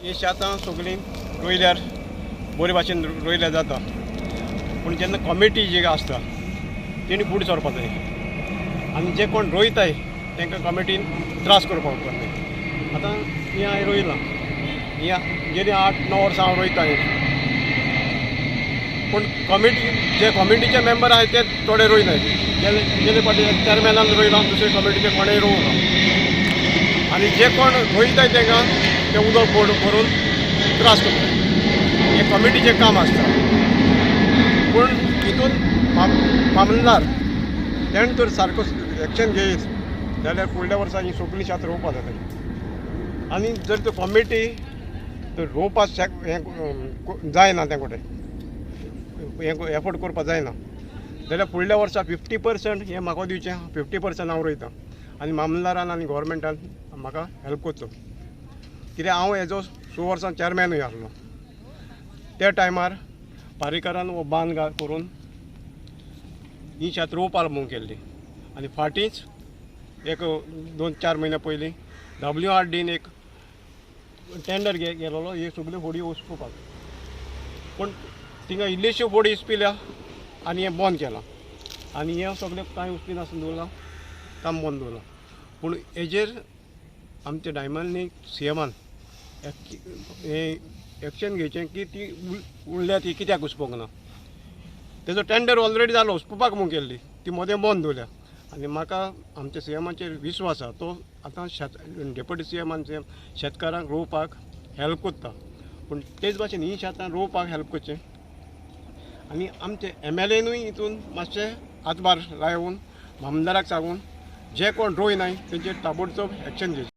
ही शेतां सगळीं रोयल्यार बरे भाशेन रोयल्यार जाता, पूण जेन्ना कॉमिटी जी आसता तेणी फुडें सरपाक जाय आनी जे कोण रोयताय तांकां कॉमिटीन त्रास करपाक जाय. आतां हें हांवें रोयलां, हें गेलीं 8-9 वर्सां हांव रोयतां, पूण कॉमिटी जे कॉमिटीचे मेंबर आहाय ते थोडे रोयनाय. गेले फावटी चॅरमॅनान रोयलां, दुसरे कॉमिटीचे कोणेय रोवंक ना. आनी जे कोण रोयताय तांकां ते उदक भरून त्रास करता. हें कॉमिटीचें काम आसता, पूण हितून मामलदार तेणें तर सारको एक्शन घेयत जाल्यार फुडल्या वर्सा ही सगळीं शेतां रोवपा जातली. आनी जर त्यो कॉमिटी तर रोवपाक हें जायना, तें कुठे हें एफोर्ड करपाक जायना जाल्यार फुडल्या वर्सा 50% हें म्हाका दिवचें, 50% हांव रोयतां. आनी मामलदारान आनी गोवोरमेंटान म्हाका हेल्प करचो, कित्याक हांव हेजो 6 वर्सां चॅरमॅनूय आसलो. त्या टायमार पारीकरान हो बांद करून ही शेत रोवपाक म्हूण केल्ली. आनी फाटींच एक 2-4 म्हयन्या पयलीं WRDन एक टेंडर गेलोलो ही सगळ्यो होडी उसपुपाक, पूण थिंगा इल्लीशी होडी इसपिल्या आनी हें बंद केलां आनी हें सगळें कांय उसपिनासतना दवरलां, काम बंद दवरलां. पूण हेजेर आमच्या डायमंडनी सीएमान हें एक्शन घेवचें की ती उरल्या ती कित्याक उसपोंक ना. तेजो टेंडर ऑलरेडी जालो, उसपुपाक म्हूण केल्ली, ती मदें बंद दवरल्या. आनी म्हाका आमच्या सीएमाचेर विश्वास आसा, तो आतां डेप्युटी सीएमान शेतकारांक रोवपाक हेल्प करता, पूण तेच भाशेन ही शेतां रोवपाक हेल्प करचें. आनी आमचे MLAनूय हितून मातशें हातभार लावन मामलदाराक सांगून जे कोण रोयनाय तेंचेर ताबडतोब एक्शन घेवचें.